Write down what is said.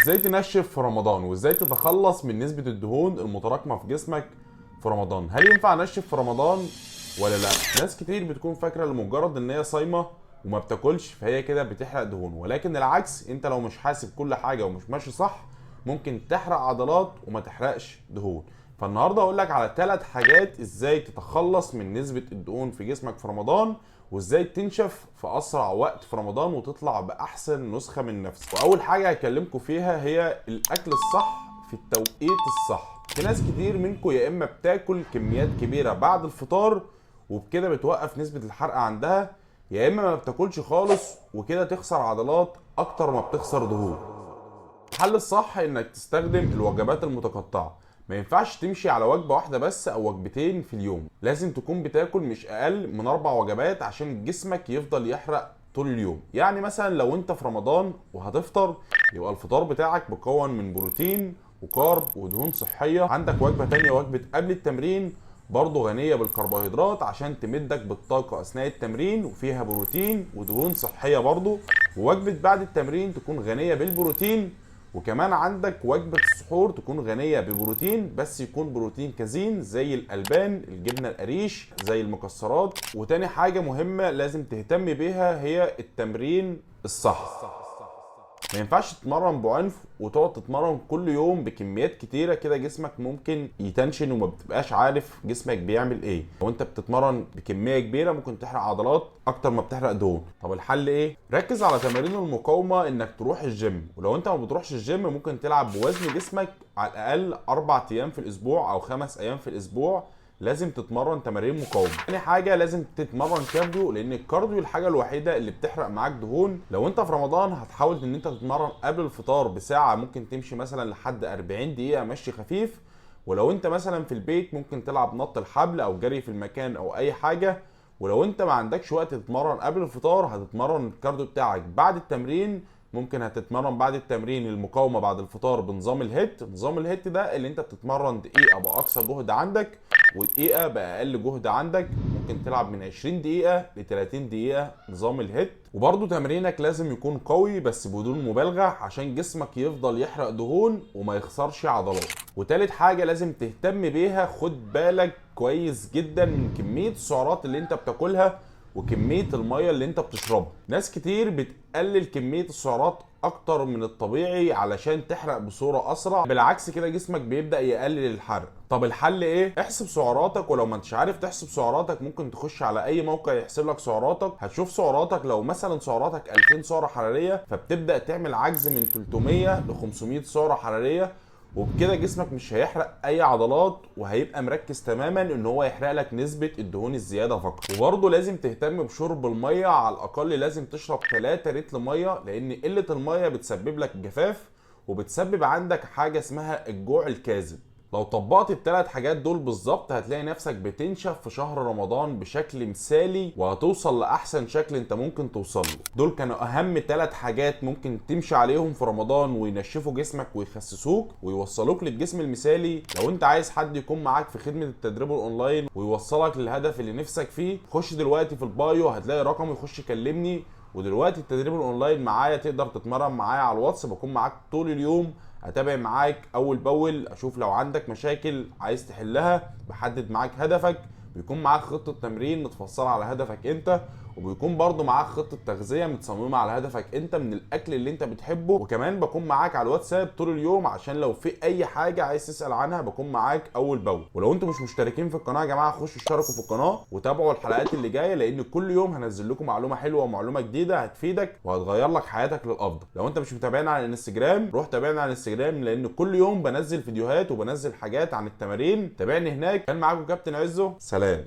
ازاي تنشف في رمضان وازاي تتخلص من نسبة الدهون المتراكمة في جسمك في رمضان؟ هل ينفع انشف في رمضان ولا لا؟ ناس كتير بتكون فاكرة لمجرد ان هي صايمة وما بتاكلش فهي كده بتحرق دهون، ولكن العكس، انت لو مش حاسب كل حاجة ومش ماشي صح ممكن تحرق عضلات وما تحرقش دهون. فالنهارده هقول لك على 3 حاجات ازاي تتخلص من نسبة الدهون في جسمك في رمضان، وازاي تنشف في اسرع وقت في رمضان وتطلع باحسن نسخة من نفسك. واول حاجة هكلمكم فيها هي الاكل الصح في التوقيت الصح. في ناس كتير منكم يا اما بتاكل كميات كبيرة بعد الفطار وبكده بتوقف نسبة الحرق عندها، يا اما ما بتاكلش خالص وكده تخسر عضلات اكتر ما بتخسر دهون. الحل الصح انك تستخدم الوجبات المتقطعة. ما ينفعش تمشي على وجبة واحدة بس او وجبتين في اليوم، لازم تكون بتاكل مش اقل من 4 وجبات عشان جسمك يفضل يحرق طول اليوم. يعني مثلا لو انت في رمضان وهتفطر يبقى الفطار بتاعك مكون من بروتين وكارب ودهون صحية. عندك وجبة تانية، وجبة قبل التمرين، برضو غنية بالكربوهيدرات عشان تمدك بالطاقة أثناء التمرين وفيها بروتين ودهون صحية برضو. ووجبة بعد التمرين تكون غنية بالبروتين، وكمان عندك وجبة السحور تكون غنية ببروتين، بس يكون بروتين كازين زي الألبان، الجبنة القريش، زي المكسرات. وتاني حاجة مهمة لازم تهتم بيها هي التمرين الصح. ما ينفعش تتمرن بعنف وتقعد تتمرن كل يوم بكميات كتيرة، كده جسمك ممكن يتنشن وما بتبقاش عارف جسمك بيعمل ايه. لو انت بتتمرن بكمية كبيرة ممكن تحرق عضلات اكتر ما بتحرق دهون. طب الحل ايه؟ ركز على تمارين المقاومة، انك تروح الجيم، ولو انت ما بتروحش الجيم ممكن تلعب بوزن جسمك على الاقل 4 ايام في الاسبوع او 5 ايام في الاسبوع. لازم تتمرن تمارين مقاومة. تاني حاجة لازم تتمرن cardio، لان ال cardio الحاجة الوحيدة اللي بتحرق معاك دهون. لو انت في رمضان هتحاول ان انت تتمرن قبل الفطار بساعة، ممكن تمشي مثلا لحد 40 دقيقة مشي خفيف. ولو انت مثلا في البيت ممكن تلعب نط الحبل او جري في المكان او اي حاجة. ولو انت ما عندكش وقت تتمرن قبل الفطار هتتمرن ال cardio بتاعك بعد التمرين. ممكن هتتمرن بعد التمرين المقاومة بعد الفطار بنظام ال HIIT. نظام ال HIIT ده اللي انت بتتمرن دقيقة بأقصى جهد عندك ودقيقة بأقل جهد عندك، ممكن تلعب من 20 دقيقة ل 30 دقيقة نظام ال HIIT. وبرضه تمرينك لازم يكون قوي بس بدون مبالغة عشان جسمك يفضل يحرق دهون وما يخسرش عضلات. وتالت حاجة لازم تهتم بيها، خد بالك كويس جدا من كمية السعرات اللي انت بتاكلها وكمية المية اللي انت بتشربها. ناس كتير بتقلل كمية السعرات اكتر من الطبيعي علشان تحرق بصورة اسرع، بالعكس كده جسمك بيبدأ يقلل الحرق. طب الحل ايه؟ احسب سعراتك، ولو ما انتش عارف تحسب سعراتك ممكن تخش على اي موقع يحسب لك سعراتك. هتشوف سعراتك، لو مثلا سعراتك 2000 سعرة حرارية فبتبدأ تعمل عجز من 300 ل 500 سعرة حرارية، وبكده جسمك مش هيحرق اي عضلات وهيبقى مركز تماما ان هو يحرق لك نسبة الدهون الزيادة فقط. وبرضه لازم تهتم بشرب المية، على الاقل لازم تشرب 3 لتر مية، لان قلة المية بتسبب لك جفاف وبتسبب عندك حاجة اسمها الجوع الكاذب. لو طبقت ال3 حاجات دول بالظبط هتلاقي نفسك بتنشف في شهر رمضان بشكل مثالي وهتوصل لأحسن شكل انت ممكن توصل له. دول كانوا أهم 3 حاجات ممكن تمشي عليهم في رمضان وينشفوا جسمك ويخسسوك ويوصلوك للجسم المثالي. لو انت عايز حد يكون معاك في خدمة التدريب الاونلاين ويوصلك للهدف اللي نفسك فيه، خش دلوقتي في ال bio هتلاقي رقم يخش يكلمني. ودلوقتي التدريب الاونلاين معايا، تقدر تتمرن معايا على الواتس، بكون معاك طول اليوم، اتابع معاك اول باول، اشوف لو عندك مشاكل عايز تحلها، بحدد معاك هدفك، بيكون معاك خطة تمرين متفصلة على هدفك انت، وبيكون برضو معاك خطة تغذية متصممة على هدفك انت من الاكل اللي انت بتحبه. وكمان بكون معاك على الواتساب طول اليوم عشان لو في اي حاجة عايز تسأل عنها بكون معاك اول باول. ولو انتم مش مشتركين في القناة يا جماعة خشوا اشتركوا في القناة وتابعوا الحلقات اللي جاية، لان كل يوم هنزل لكم معلومة حلوة ومعلومة جديدة هتفيدك وهتغير لك حياتك للافضل. لو انت مش متابعنا على الانستجرام روح تابعنا على الانستجرام، لان كل يوم بنزل فيديوهات وبنزل حاجات عن التمارين، تابعني هناك. كان معاكم كابتن عزو، سلام.